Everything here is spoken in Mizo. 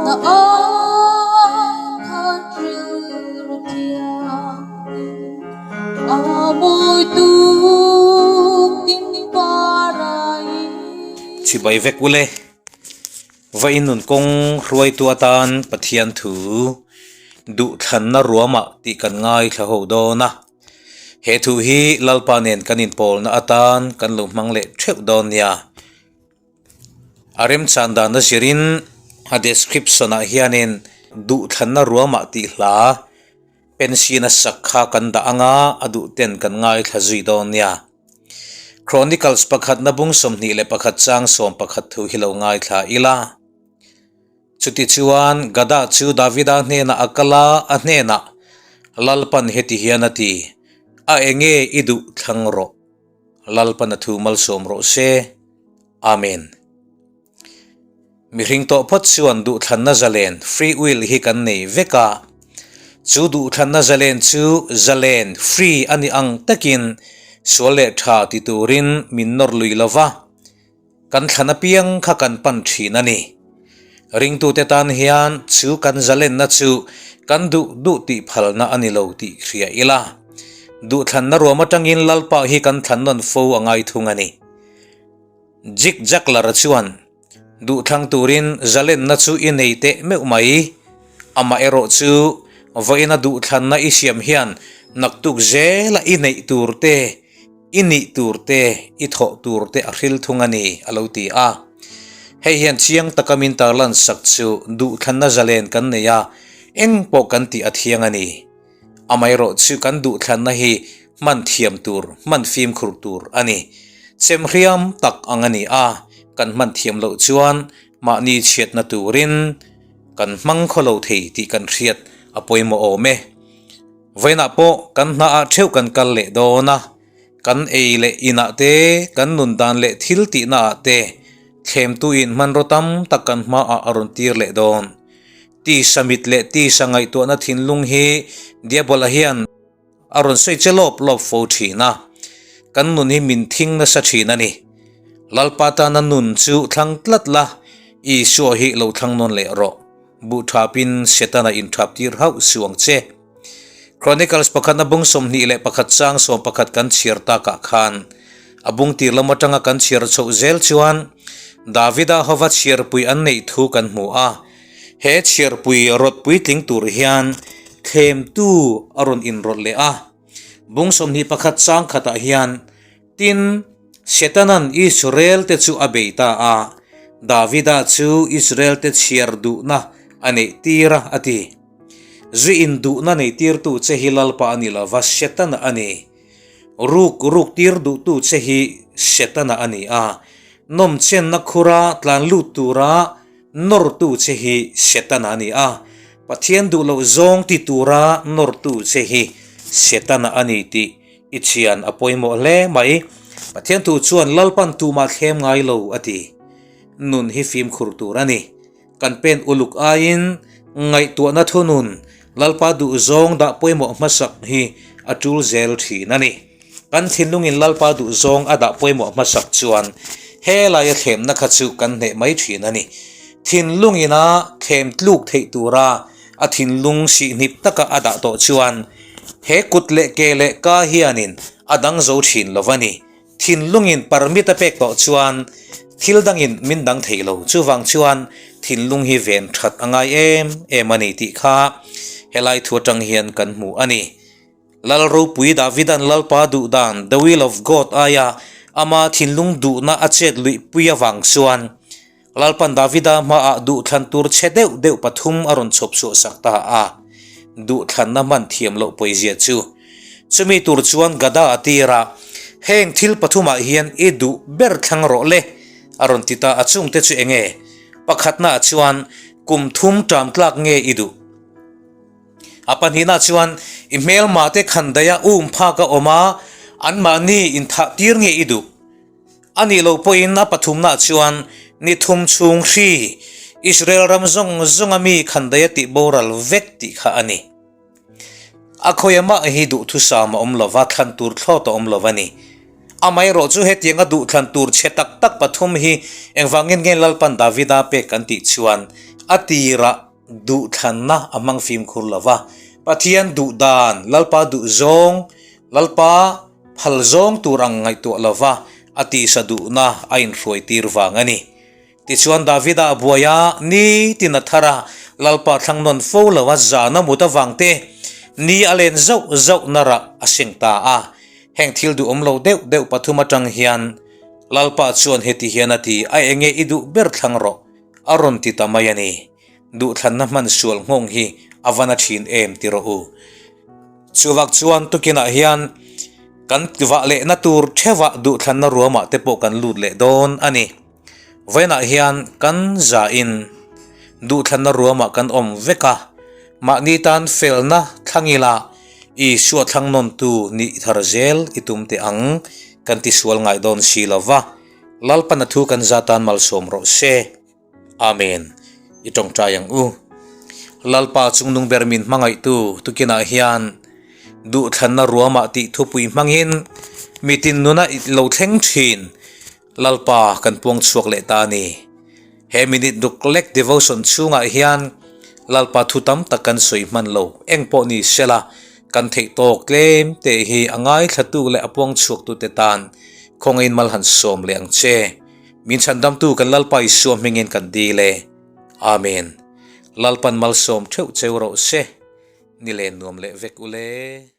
Na ai khan rilru thianghlim a mawi tuk ding parai. Chibai vek ule. Va inun kawng hruaitu atan Pathian thu duhthlanna ruamah tih kan ngaithla ho dawn a. He thu hi Lalpa nen kan inpawlna atan kan lo hmang leh theuh dawn nia. A remchan dan a zirin a description ah hianin duhthlanna ruamah tih hla pencil a sak kha kan dah anga a duh ten kan ngaithla zui dawn nia. Chronicles pakhatna bung 21 chang 11 thu hi lo ngaithla ila. Chutichuan Gada chu Davida hnenah a kal a, a hnenah, Lalpan heti hian a ti, A enge i duh thlang rawh. Lalpan a thu malsawm rawh se. Amen. Mihring tawh phawt chuan duhthlanna zalen, free will, hi kan nei vek a. Chu duhthlanna zalen chu zalen, free, a ni ang takin sual leh tha ti turin min nawr lui lo va, kan thlan apiang kha kan pan thin a ni. Ringtute tan hian chu kan zalenna chu kan duh duh tih phalna a ni lo tih hria ila. Duhthlanna ruam atangin Lalpa hi kan thlan nawn fo a ngai thung a ni. Jig Jagler-a chuan, Duhthlang turin zalenna chu i nei teh meuh mai. Amaherawh chu vawiina duhthlanna i siam hian naktuk zela i neih tur te, i nih tur te, i thawh tur te a hril thung a ni, a lo ti a. Hei hian chiang taka min tarlan sak chu duhthlanna zalen kan nei a, eng pawh kan tih a thiang a ni. Amaherawh chu kan duhthlanna hi hman thiam tur, hman fimkhur tur a ni. Chemhriam tak ang a ni a, kan hman thiam loh chuan mahni chhiatna turin kan hmang khaw lo thei tih kan hriat a pawimawh awm e. Vawiinah pawh kan hnaah theuh kan kal leh dawn a, kan ei leh inah te, kan nun dan leh thil tihnaah te thlemtuin hmanraw tam tak kan hmaah a rawn tir leh dawn. Tisa mit leh tisa ngaihtuahna thinlung hi Diabola hian a rawn sawi che lawp lawp fo thin a, kan nun hi min thing nasa thin a ni. Lalpa tana nun chu thlang tlat la, Isua hi lo thlang nawn leh rawh. Buh thapin Setana inthap tir hauh suh ang che. Chronicles pakhatna bung 21 chang 11 kan chhiar takah khan a bung tir lam atanga kan chhiar chhoh zel chuan Davida hova chhiarpui an neih thu kan hmu a. He chhiarpui rawt puitling tur hian thlemtu a rawn inrawlh leh a. Bung 21 chang khatah hian, Tin, Setanan Israel te chu a bei ta a, Davida chu Israel te chhiar duhna a neih tir a, a ti. Zu in duhna nei tirtu che hi Lalpa a ni lova, Setana a ni. Ruk ruk tir duhtu che hi Setana a ni a, nawmchenna khura tlan lut tura Nawrtu che hi Setana a ni a, Pathian duh loh zawng ti tura nawrtu che hi Setana a ni tih i thian a pawimawh hle mai. Pathian thu chuan Lalpan tumah thlem ngai lo a ti. Nun hi fimkhur tur a ni. Kan pen uluk aiin ngaihtuahna thunun Lalpa duh zawng dah pawimawh hmasak hi a tul zel thin a ni. Kan thinlungin Lalpa duh zawng a dah pawimawh hmasak chuan helaia thlemna kha chu kan hneh mai thin a ni. Thinlungin a thlem tluk theih tura a thinlung sihhnip taka a dah tawh chuan he kut leh ke leh ka hianin a dang zo thin lo a ni. Thinlungin permit a pek tawh chuan thil dangin min dang thei lo. Chuvang chuan thinlung hi ven that a ngai em em a ni tih kha helai thu atang hian kan hmu a ni. Lal ropui Davidan Lalpa duh dan, the will of God, aia ama thinlung duhna a chet luih pui avang chuan Lalpan Davida hmaah duhthlan tur chhe deuh deuh pathum a rawn chhawp chhuah sak ta a, duhthlanna hman thiam loh pawizia chu. Chumi tur chuan Gada a tir a, Heng thil pathumah hian i duh ber thlang rawh le, a rawn ti ta a, chungte chu enge? Pakhatnaah chuan kum thum ṭam tlak nge i duh? A pahnihna chuan i hmelmahte khandaia um phak a awm a, anmahni inthah tir nge i duh? A nih loh pawhin a pathumnaah chuan ni thum chhung hri Israel ram zawng zawnga mi khandaia tih boral vek tih kha a ni. A khawia mah hi duhthusam a awm lova, thlan tur thlawt a awm lo a ni. Amaherawh chu hetianga duhthlan tur chhe tak tak pathum hi engvangin nge Lalpan Davida pek kan tih chuan A tirah duhthlanna a hmang fimkhur lo va, Pathian duh dan, Lalpa duh zawng, Lalpa phal zawng tur ang ngaihtuah lo va, a tisa duhna a inhruai tir vang a ni. Tichuan Davida a buai a, nitin a thar a, Lalpa thlang nawn fo lo a zan a mut avang te, ni a len zauh zauh na rah a seng ta a. Heng thil duhawm lo deuh deuh pathum atang hian Lalpa chuan heti hian a ti, A enge i duh ber thlang rawh, a rawn ti ta mai a ni. Duhthlanna hman sual nghawng hi a va na thin em ti rawh u. Chuvak chuan tukinah hian kan vah lehna tur theuhah duhthlanna ruamah te pawh kan lut leh dawn a ni. Vawiinah hian kan zain duhthlanna ruamah kan awm vek a, mahni tan felna thlang ila Isua thlang nawntu nih thar zel i tum teh ang kan tisual ngai dawn si lo va, Lalpan a thu kan za tan malsawm rawh se. Amen. I tawngtai ang u. Lalpa chungnung ber min hmangaihtu tukinah hian duhthlanna ruamah tih thupui hmangin mitin nuna lo thleng thin Lalpa kan puang chhuak leh ta a ni. He minute ruk lek devotion chhungah hian Lalpa thu tam tak kan sawi hman lo. Eng pawh ni sela, kan theih tawk tlem te hi a ngaithlatu leh a puang chhuaktute tan khawngaihin mal han sawm leh ang che. Min chhandamtu kan Lalpa Isua hmingin kan dil e. Amen. Lalpan malsawm theuh cheu rawh se. Ni len nuam leh vek ule.